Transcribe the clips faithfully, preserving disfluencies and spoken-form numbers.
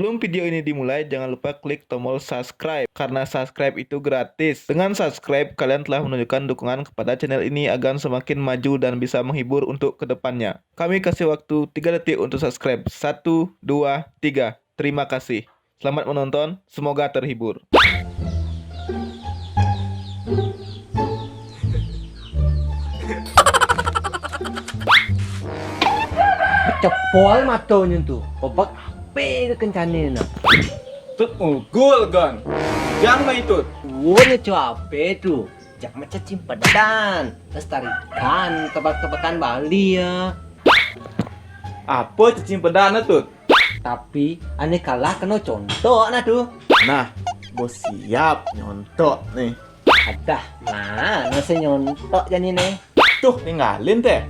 Sebelum video ini dimulai, jangan lupa klik tombol subscribe karena subscribe itu gratis. Dengan subscribe, kalian telah menunjukkan dukungan kepada channel ini agar semakin maju dan bisa menghibur untuk kedepannya. Kami kasih waktu tiga detik untuk subscribe. Satu, dua, tiga. Terima kasih. Selamat menonton, semoga terhibur. Cepol matonyo tu. Bebek ape ke kencane nah. Tut mugul, Gon. Jang mah itu. Wonyo ape tu? Jak macam cimpedan. Lestarikan tebak-tebakan Bali ya. Apa cecimpedan tu? Tapi ane kalah kena contok nah tu. Nah, bos siap nyontok nih. Adah, mana saya nyontok jani nih? Tuh, tinggalin teh.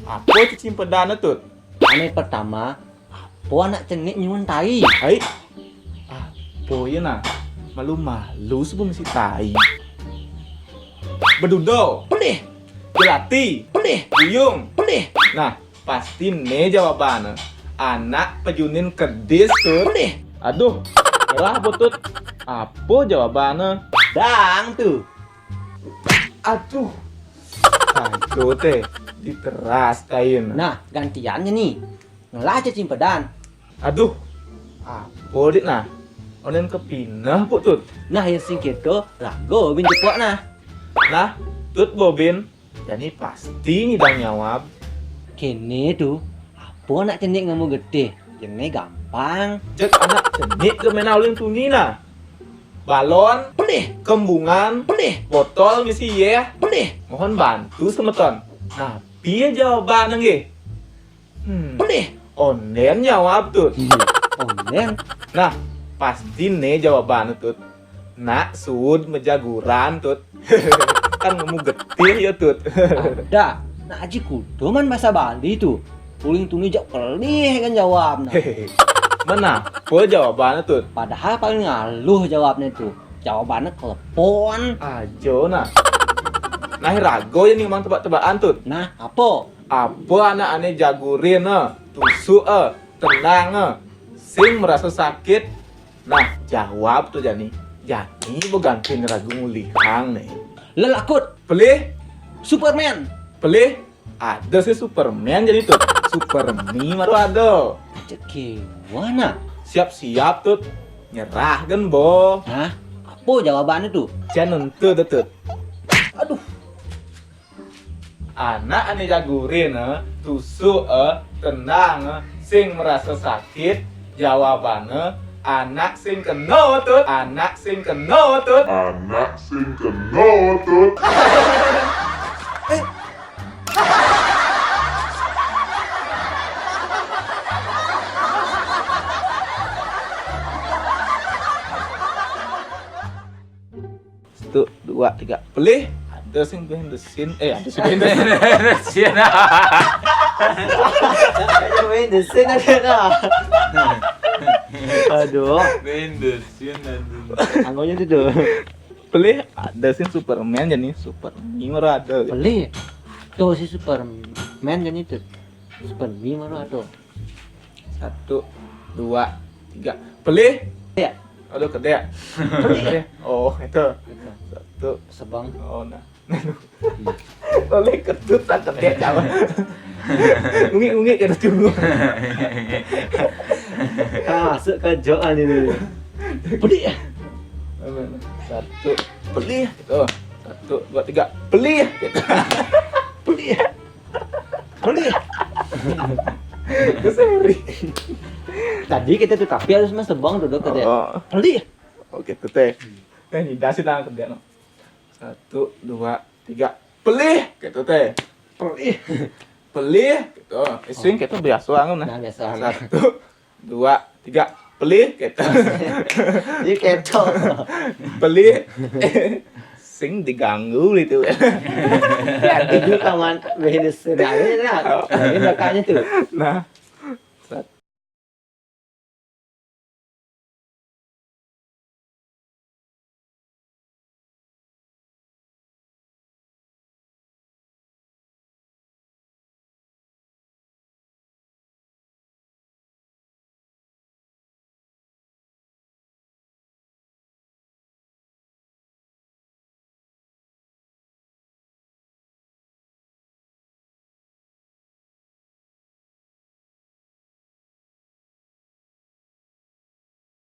Apa cecimpedan tu? Ane pertama, apa anak cenik nyumun tai? Hai, apa ya nah? Malu-malu sebelum si tai. Bedudo. Pedih. Gelati. Pedih. Buyung. Pedih. Nah, pasti ne jawabannya. Anak pejunin kedis tu. Pedih. Aduh, lah butut. Apa jawabannya? Dang tu. Aduh. Aduh teh, diteras kain. Nah, gantiannya nih. Ngelah aja cimpedan. Aduh, apa dik nah? Onen kepinah putut. Nah, yang sing keto, rago bin cepok nah. Nah, tut bobin, jadi pasti nyidang nyawab. Kene tu, apa anak cenik ngamu getih? Kene gampang. Cek anak cenik ke mena uling tungi nah. Balon, pedih. Kembungan, pedih. Botol misi ye, pedih. Mohon bantu semeton. Nah, piye jawaban nggih? Hmm. Pedih. Onden jawab tut. Onden. Nah, pasti ne jawaban tut. Nak sud mejaguran tut. Kan nemu getih ya tut. Ada. Nak aji kudoman bahasa Bali tu. Uling tuni jak pelih kan jawab nah. Mana? Apa jawabannya tut? Padahal paling ngaluh jawabnya tu. Jawabannya kelepon. Ajo nah. Nah rago ya nih mang tebak-tebakan tut. Nah, apa? Apa anak ane jagurin eh, tusuk eh, tenang eh, sing merasa sakit. Nah, jawab tuh Jani. Jani beganti ragu ngulihang nih. Lelakut. Pelih. Superman. Pelih. Ada si Superman jadi tuh. Supermi baru ada. Cek gimana? Siap-siap tuh. Nyerah kan bo. Hah? Apa jawabannya tuh? Jangan tuh tuh. Aduh. Anak ane jagurin eh, tusuk eh, tendang eh, sing merasa sakit, jawabannya anak sing kena tut, anak sing kena tut, anak sing kena tut. Satu, dua, tiga. Pelih. Ada sing behind the scene. Eh, ada sing behind the scene. Behind the scene. Behind the scene ada dah. Aduh. Behind the scene, aduh. Anggonya tu tu. Pelih. Ada sing Superman jadi Superman ada. Pelih. Tuh si Superman jadi tu. Superman baru ada. Satu, dua, tiga. Pelih. Ya. Aduh, gede. Pelih. Oh, itu. Satu. Sebang. Oh, nah. Pelih ketut tak gede jauh. Ungi-ungi kena tunggu. Ah, masuk ke joan ini. Pelih. Satu. Pelih. Tuh. Satu, dua, tiga. Pelih. Pelih. Pelih. Keseri. Tadi kita tuh tapi harus mas tebang duduk ke dia. Oh. Pelih. Oke, tuh teh. Eh, ini dasi tangan kerja no. Satu, dua, tiga. Pelih, gitu teh. Pelih. Pelih, gitu. Ising kita biasa banget nah. Nah, biasa banget. Satu, dua, tiga. Pelih, gitu. Ini keto. Pelih. Sing diganggu gitu. Ya, itu kawan behind the scene aja nah. Ini makanya tuh. Nah,